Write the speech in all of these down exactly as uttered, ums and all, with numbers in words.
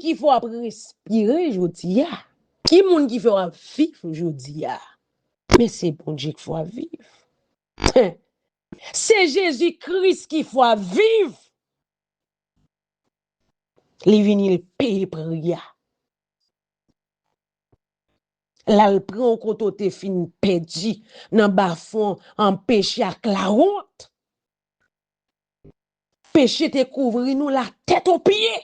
ki fè w ap respire jodi a? Ki moun ki fè w ap viv jodi a? Men se Bondye ki fè w ap viv. Se Jezi Kris ki fè w ap viv. Li vini, li peye pri a. L al pran w kote w te fin pèdi nan bafon an peche ak lawont. Peche te kouvri nou latèt o pye.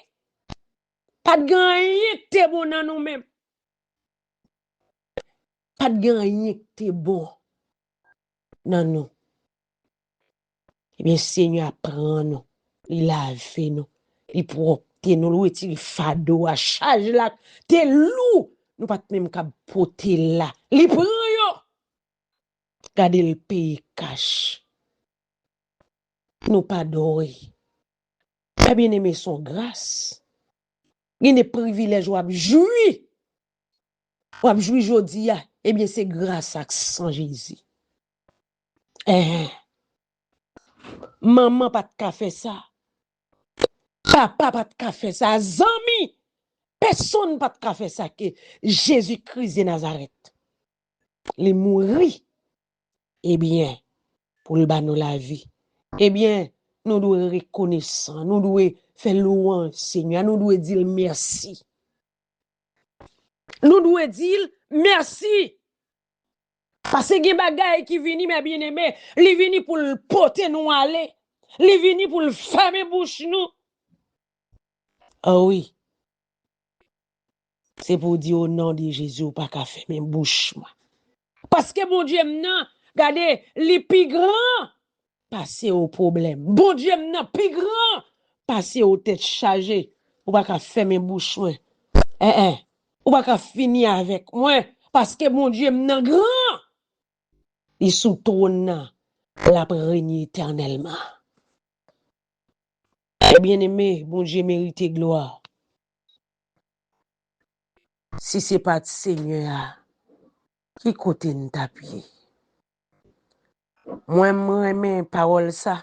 Pa t gen anyen ki te bon nan nou menm. Pa t gen anyen ki te bon nan nou. Ebyen, Senyè a pran nou, li lave nou, li pwòpte nou, li retire fado a, chaj la te lou, nou pa t menm kab pote l la. Li pran yo, gade l peye kach. Nou pa dòy. Mè byeneme, se yon gras. Gen de privilèj w ap jwi. W ap jwi jodi a, ebyen, se gras ak san Jezi. Enhen. Manman pa t ka fè sa. Papa pa t ka fè sa. Zanmi, pèsonn pa t ka fè sa ke Jezi Kris de Nazarèt. Li mouri. Ebyen, pou l ba nou lavi. Ebyen, nou dwe rekonesan, nou dwe fè lwanj Senyè a, nou dwe di l mèsi. Nou dwe di l mèsi. Paske gen bagay ki vini, mè byeneme, li vini pou l pote nou ale. Li vini pou l fèmen bouch nou. Ah wi. Se pou w di, "O non de Jezi, ou pa ka fèmen bouch mwen." Paske Bondye m nan, gade, li pi gran pase w pwoblèm. Bondye m nan pi gran pase w tèt chaje. Ou pa ka fèmen bouch mwen. En, en. Ou pa ka fini avèk mwen. Paske Bondye m nan gran. Li sou twòn nan. L ap renye etènèlman. Mè byeneme, Bondye merite glwa. Si se pa t Senyè a, ki kote n t ap ye? Mwen, m renmen pawòl sa.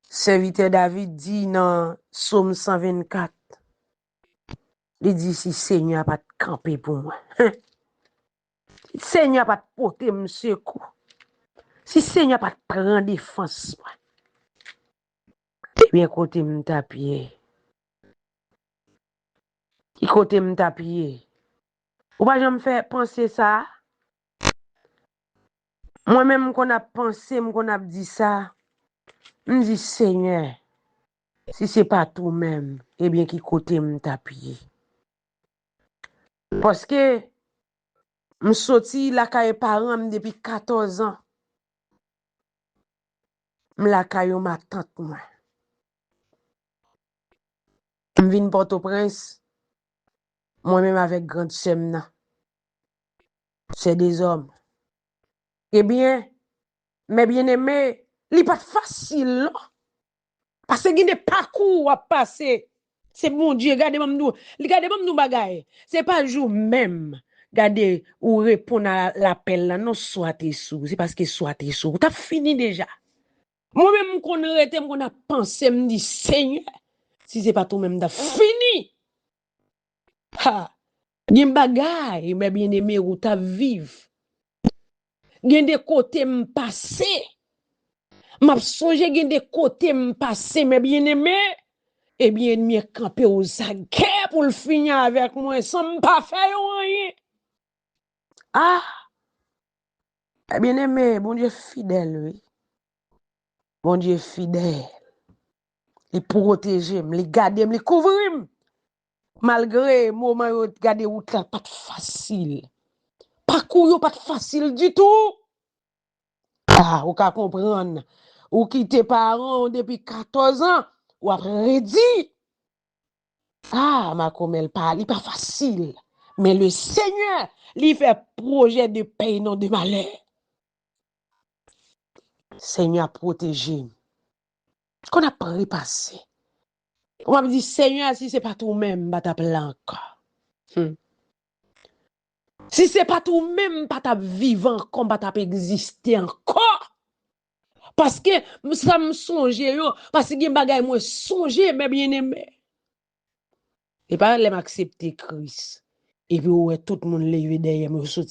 Sèvitè David di nan Sòm san vennkat, li di, "Si Senyè a pa t kanpe pou mwen, si Senyè a pa t pote m sekou, si Senyè a pa t pran defans mwen, ebyen, kote m t ap ye?" Ki kote m t ap ye? Ou pa janm fè panse sa? Mwen menm, m konn ap panse, m konn ap di sa. M di, "Senyè, si se pa t ou menm, ebyen, ki kote m t ap ye?" Paske m soti lakay paran m depi katòz an. M lakay yon matant mwen. M vin Pòtoprens, mwen menm avèk grann sè m nan. Sè dezòm. Ebyen, mè byeneme, li pa t fasil, non. Paske gen de pakou w ap pase. Se Bondye, gade ban m di w, li gade ban m di w bagay. Se pa jou menm, gade, ou reponn a lapèl la, non, swa te sou, se paske swa te sou. Ou t ap fini deja. Mwen menm, m konn rete, m konn ap panse, m di, "Senyè, si se pa t ou menm, m t ap fini." Ha! Gen bagay, mè byeneme, ou t ap viv. Gen de kote m pase. M ap sonje gen de kote m pase, mè byeneme. Ebyen, ènmi an kanpe ozagè pou l fini avèk mwen san m pa fè yo anyen. Ah! Mè byeneme, Bondye fidèl, wi. Bondye fidèl. Li pwoteje m, li gade m, li kouvri m. Malgre moman yo, gade, wout la pa t fasil. Pakou yo pa t fasil ditou. Ah, ou ka konprann. Ou kite paran w depi katòz an, w ap redi. Ah, makomè, l pa, li pa fasil. Men le Senyè, li fè pwojè de pè e non de malè. Senyè ap pwoteje m. Konn ap repase. Ou ap di, "Senyè, si se pa t ou menm, m pa t ap la ankò. Hmm. Si se pa t ou menm, m pa t ap viv ankò, m pa t ap egziste ankò." Paske m, sa m sonje yo, paske gen bagay mwen sonje, mè byeneme. E pa lè m aksepte Kris, epi ou wè tout moun leve dèyè m, yo sot